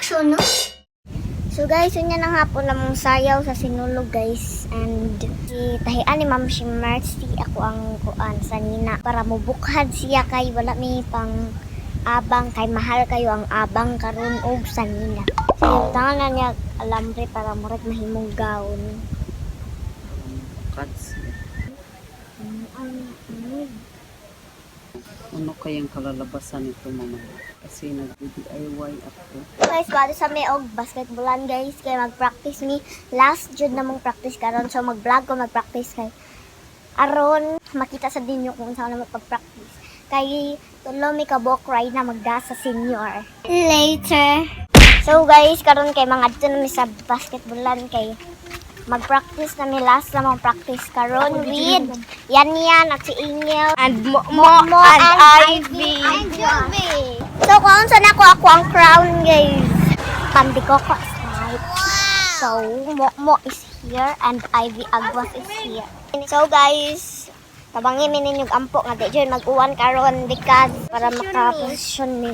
Action, no? So guys, yun yan ang hapon namong sayaw sa Sinulog, guys. And si tahian ni Ma'am si Mercy ako ang kuan sanina para mubukhad siya kay wala mi pang abang kay mahal kayo ang abang karon og sanina. So tangan na niya alambre para murag mahimong gown. Cuts. Ano kayang kalalabasan nito mamaya? Kasi nag-DIY ako. Guys, bago sa may og basketballan, guys, kay mag-practice mi. Last jud na mong practice karon, so mag-vlog ko mag-practice kay aron makita sa dinyo kung saan na pag-practice. Kay tulo mi kabuok right na magda sa senior. Later. So guys, karon kay mga adto na mi sa basketballan kay mag-practice na mi, last na mong practice karon with Yan Yan at si Ingel And Mo, Mo, Mo and Ivy. And Juby. So, kung saan ako, ako ang crown, guys. Pandikoko is right. So, Mo Mo is here and Ivy Aguas is here. So, guys, tabangi mi ninyong ampo nga di dyan mag-uwan karon because para makaposisyon mi.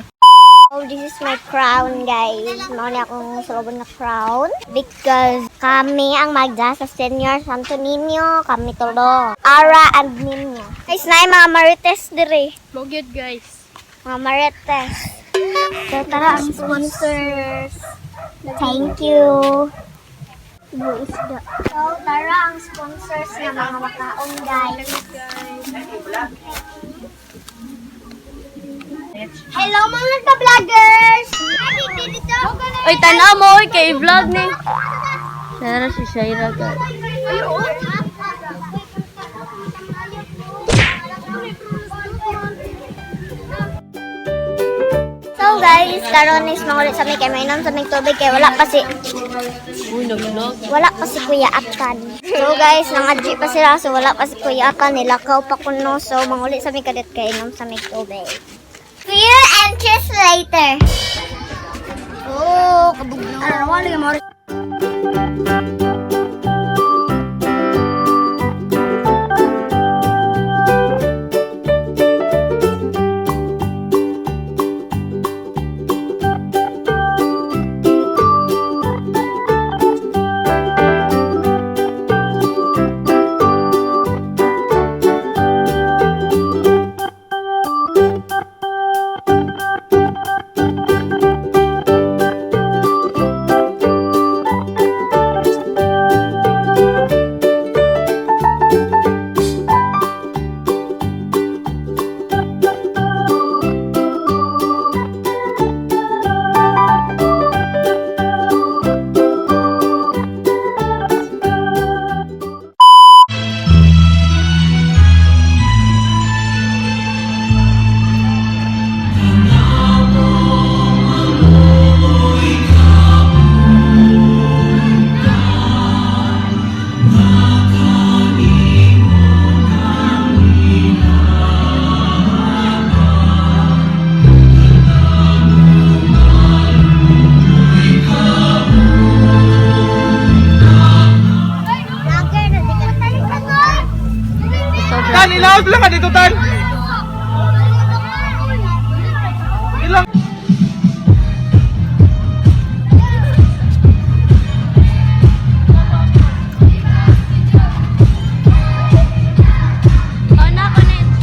Oh, this is my crown, guys. Mao ni akong sulobon nga crown. Because kami ang magda sa Senior Santo Niño. Kami tulo. Ara and Nino. Guys, na mga marites dire. Mo gyud, guys. Mga marites. So, tara ang sponsors. Thank you. Buisda. So, tara ang sponsors na mga makaon, guys. Hello, mga nagpa-vloggers! Oy, tanaw mo oy kay vlog ni. Tara si Shaira, guys. Ay, oo. So guys, karon is mangulit sa mi kay mainom sa mig tubig kay wala pa si Uy, nag-vlog. Wala pa si Kuya Akan. So guys, nangadji pa sila, so wala pa si Kuya Akan, nilakaw pa kuno, so mangulit sa mi kadit kay inom sa mig tubig. See you and kiss later. Oh, kabugno. Ano wala mo? Vlogger na di ka na. Tan, ilaos lang ka dito, Tan! Ilang... Oh, na connect.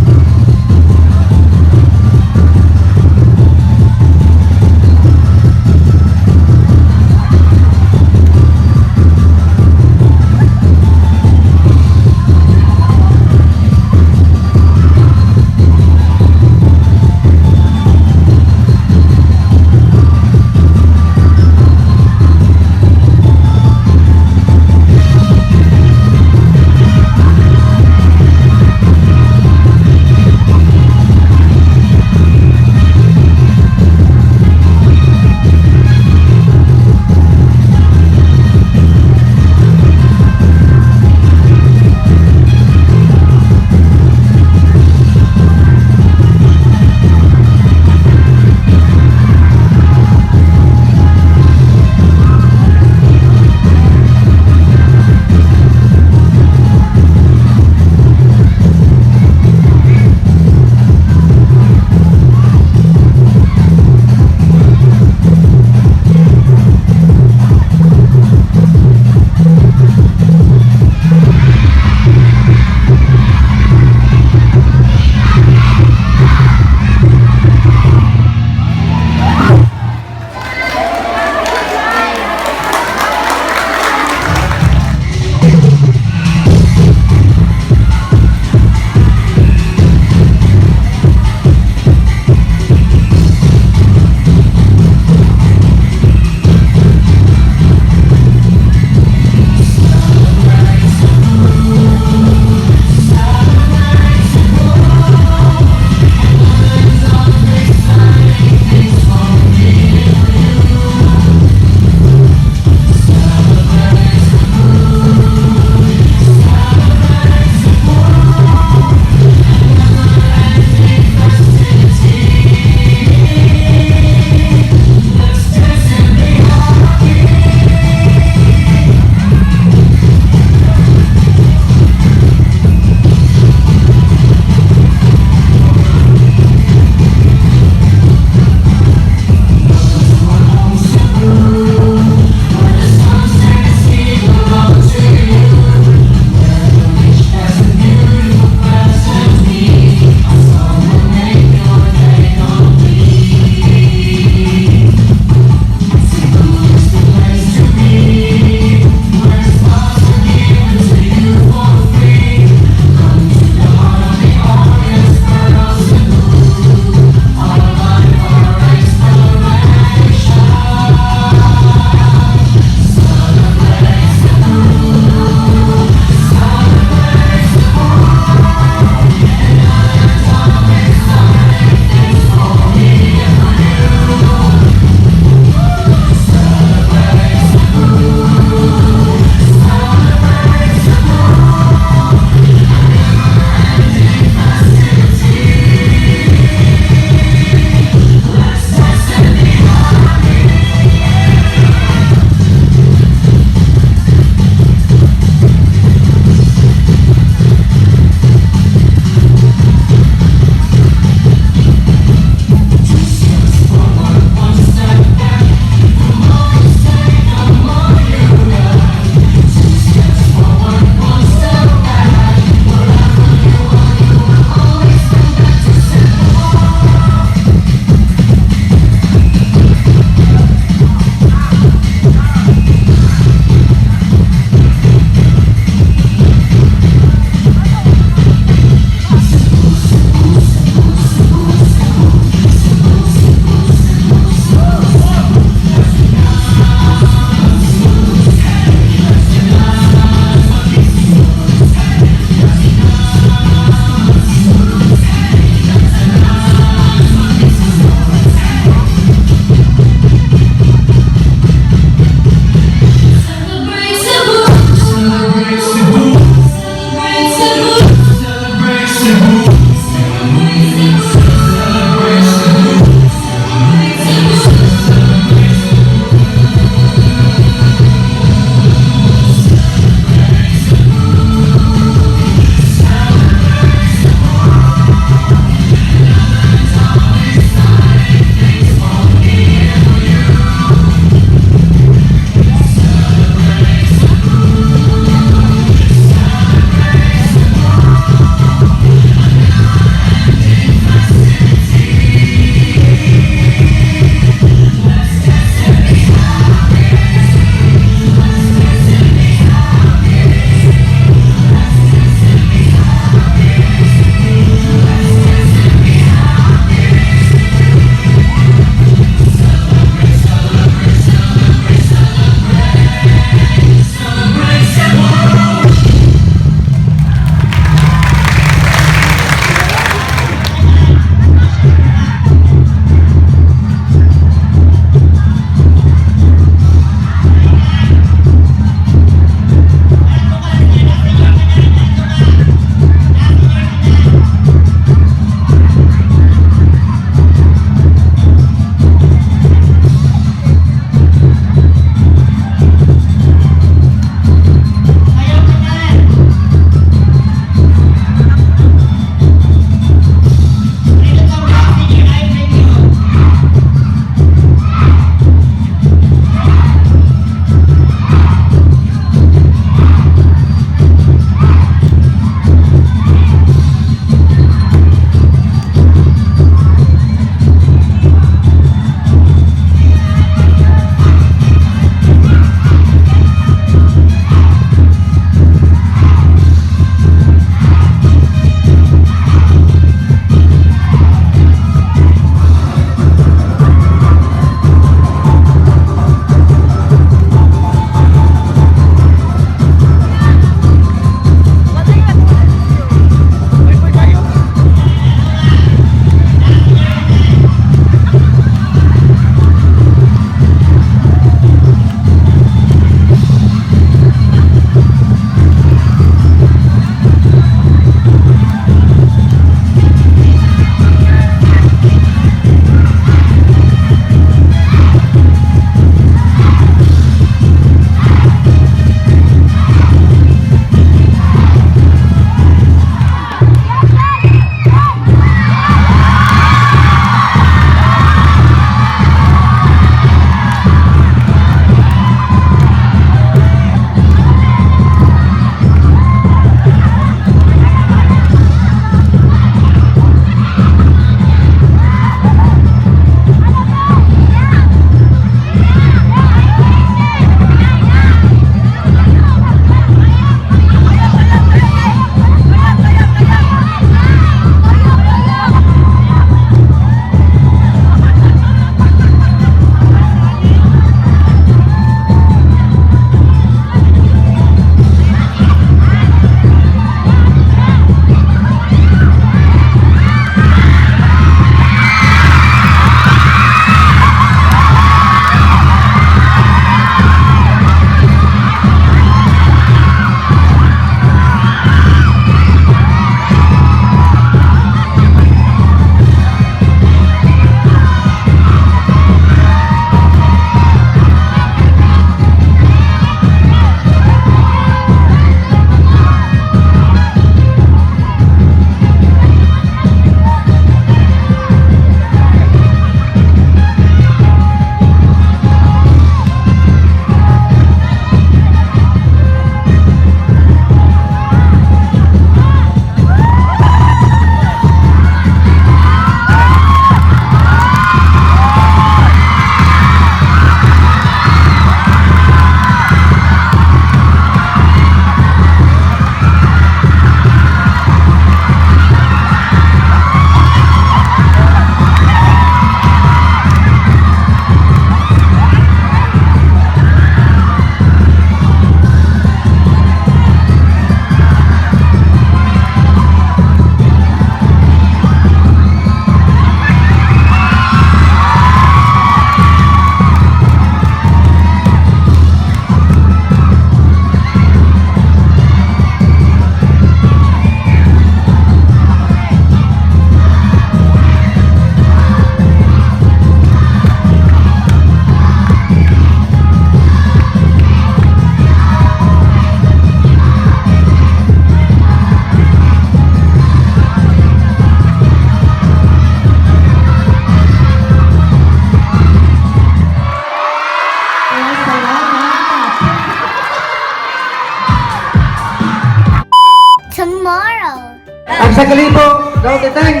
Ang sa kalibo, daw titeng.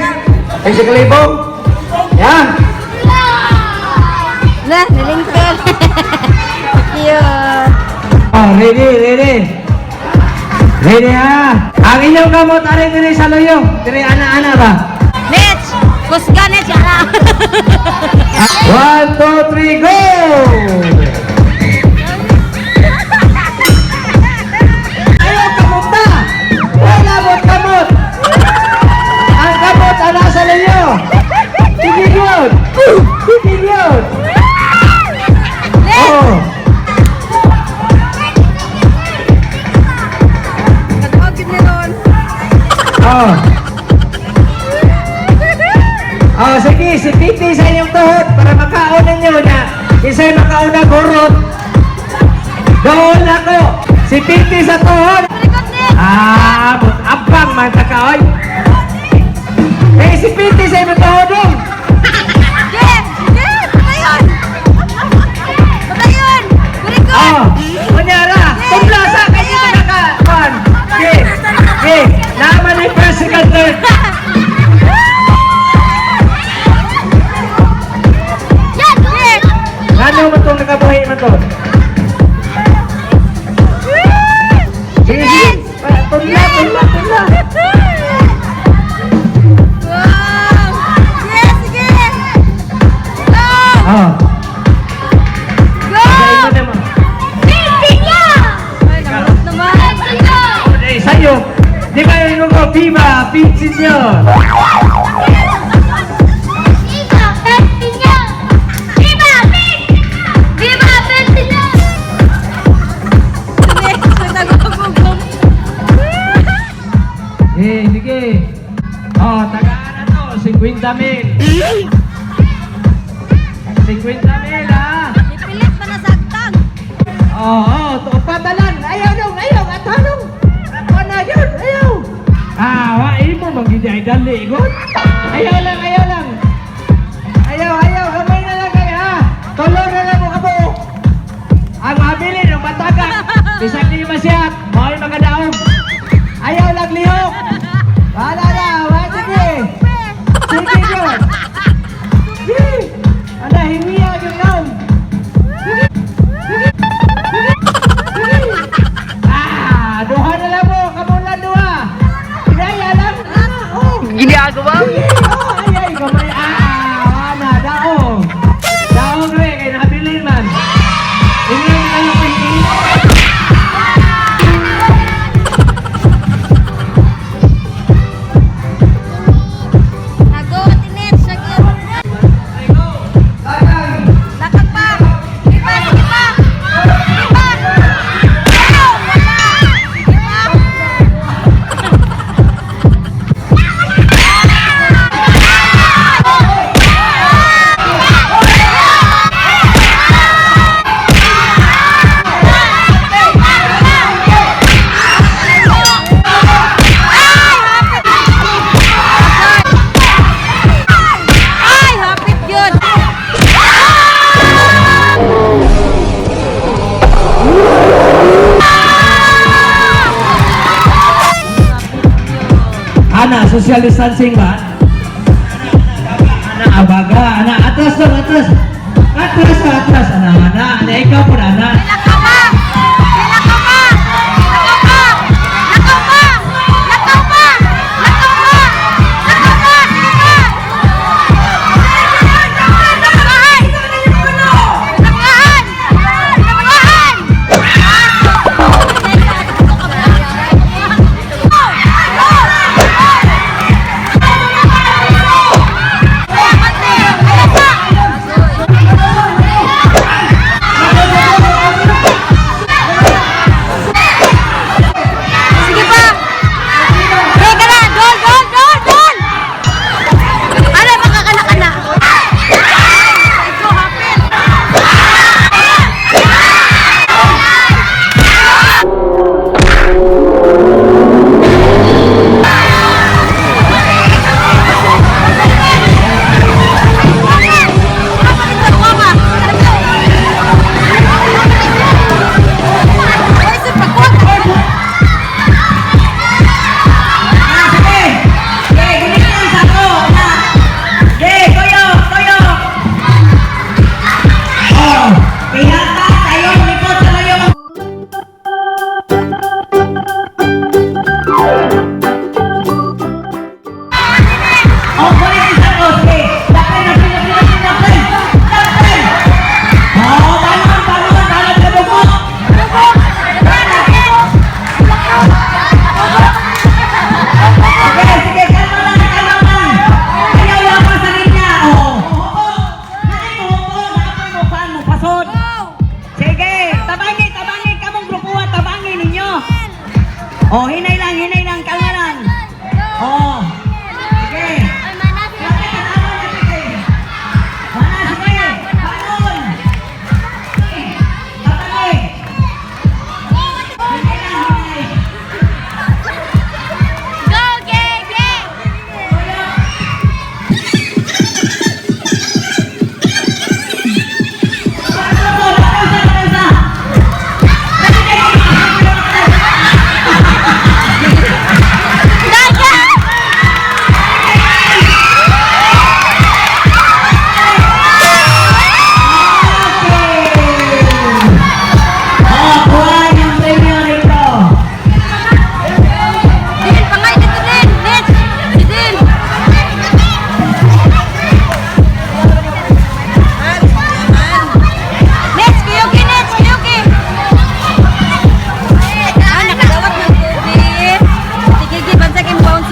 Ang sa kalibo. Yan. Na, nalingkod. Cute. Oh, ready, ready. Ready ha. Ang inyong kamot ari diri sa luyo. Diri ana-ana ba? Nets! Kusga, Nets! Yara! One, two, three, go! Ayaw kamot na! Wala mo kamot! Ang kamot ana sa luyo. Sige yun! Sige yun! Oh! Oh. Oh, sige, si Titi sa inyong tuhod para makaon ninyo na isa'y makauna gurot. Doon ako. Si Titi sa tuhod. Ah, abang man ta kaoy. Eh, si Titi sa inyong tuhod dong. Oh, kunyara, tumla sa kay dito naka, kon. Okay, okay, naman ni first, second, third. Ngano man itong nakabuhi man to? Sige, sige. Tungla, tungla, tungla. Oh. Go! Naman. Eh, sa'yo. Di ba yung ko, Viva, Pizza nyo. Eh, sige. Oh, tagaan na to. 50 mil. 50 mil, ah. Ipilit pa na sagtang. Oo, oh, oh, patalan. Ayaw nung, ayaw, at anong. Ako na yun, ayaw. Ah, wa imo manggidi ay dali god. Ayaw lang, ayaw lang. Ayaw, ayaw, kamay na lang kay ha. Tulo na lang mo kabo. Ang mabili ng bataga. Bisan di masiyat, mao'y magadaog. Ayaw lang lihok. Wala na, wa sige. Sige yun. Sige. Ana hingiya yung naong. Ah, duha na lang mo, kamo lang duha. Kinaya lang. Ah, oh. Ginagawa? Oh, ay, ay, kamay. Ah, ana, daong. Daong re, kay nabilin man. Ingin kayo kay Nago, Nets. Lakad pa! Sige pa, sige pa! Sige pa! Ayaw! Wala! Sige pa! Ay, hapit yun! Ana, social distancing ba? Ana, abaga. Ana, atras dong, atras. Atras, atras. Ana, ana, ana, ikaw po na, ana. Lakaw pa! Lakaw pa! Lakaw pa! Lakaw pa! Lakaw pa! Lakaw pa! Lakaw pa! Sige pa! Lakahan! Lakahan! Lakahan! Ayan pa!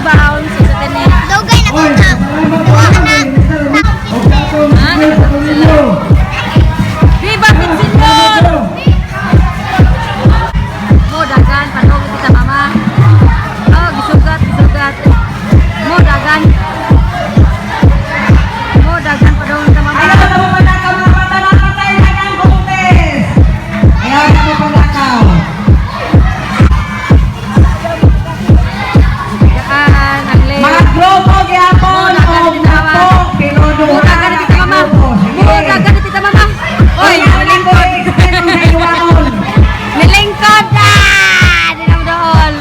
Bounce sa kani. Dugay na ko na. Duha ka na. Ha? Viva Quinceañera! Mo dagan panog kita, mama. Oh, gisugat, gisugat. Mo dagan. Mo dagan padong kita, mama. Ayaw na mo panakaw, mga bata, nakatay na ng contest. Ayaw na mo panakaw. Daan ang le. Mga grupo gyapon Mo dagan o kita, mama. grupo, pero Mo duha dagan kita, mama. grupo. Mo Sige. dagan kita, mama. Oy, nilingkod. Nilingkod ah! Di na mo dool.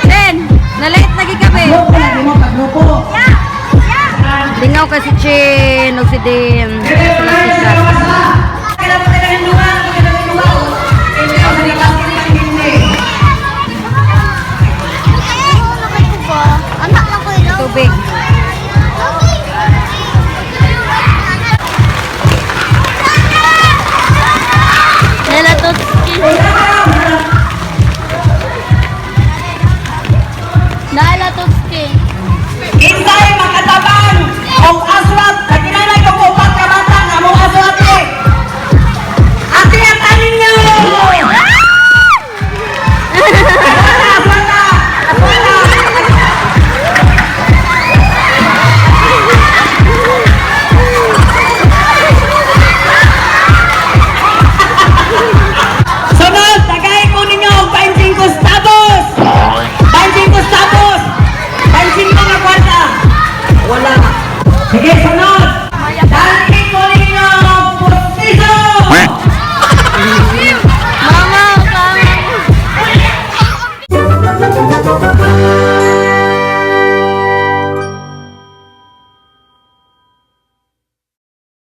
Chen, na-late lagi kami. Grupo lagi mo, pagrupo. Lingaw ka si Chin o si Din. Sila sila. Kailangan mo ng lugar, kailangan ng lugar. Hindi. Anak lang ko yun. Tubig. Nalatotski. Nalatotski. Insay makatabang og aswat nagkinahanglan ko upat ka bata nga mong aswat eh. Ate ang tanin niyo. Aswata! Aswata! Sunod, tagay ko ninyo og 25 tabos! 25 tabos! 25 nga kwarta! Wala. Sige, sunod! Dali ko ninyo og pustiso! Mama, mama.